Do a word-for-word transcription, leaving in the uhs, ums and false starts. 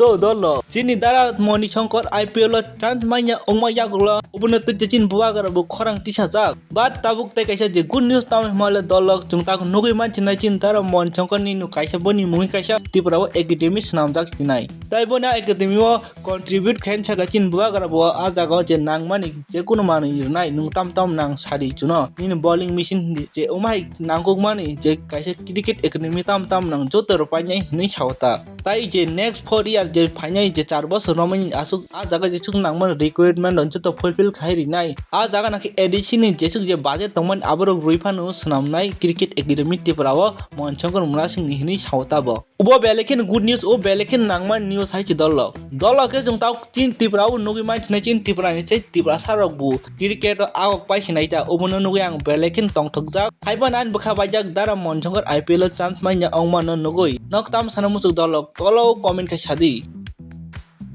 To dolo, chini dara Moni Shankar I P L o chance manya ongma yagulo, obono twi chini bubagra bo khorang tisajak. But tabuk tei kaisa je good news tamo himale dolo, chwng tak nugwi manchinai chini dara Moni Shankar ni nuk kaisa boni mungwi kaisa Tripura o academy swnamjak chinai. Tai boni academy o contribute khain saka chini bubagra bo a jaga o je nangmani je kunu manwi rwnai nwng tam tam nang sadi chuno. Nini bowling machine je umai nangkukmani je kaisa cricket academy tam tam nang joto rwpainai hinwi sao ta. Tai je next four year je phainai je char bosor romani aswk a jaga jeswk nangmani requirement rok joto fulfill khai rinai. A jaga naki A D C ni jeswk je budget tongmani aborok rwi phano swnamnai cricket academy Tripura o Moni Shankar Murasing ni hinwi sao ta bo. Ubo belekhen good news, o belekhen nangma news hai chi dolo. Dolo khe chwng tau chin Tripura o nugwi manchinai chin Tripura ni sei Tripura sarok bu cricket o agok pai sinai ta, obono nugwi ang belekhen tongthokjak. Haiba nan bwkha baijak dara Moni Shankar I P L o chance manya ongma no nugwi. Nok tam sana muchuk dolo, tolo comment khai sadi.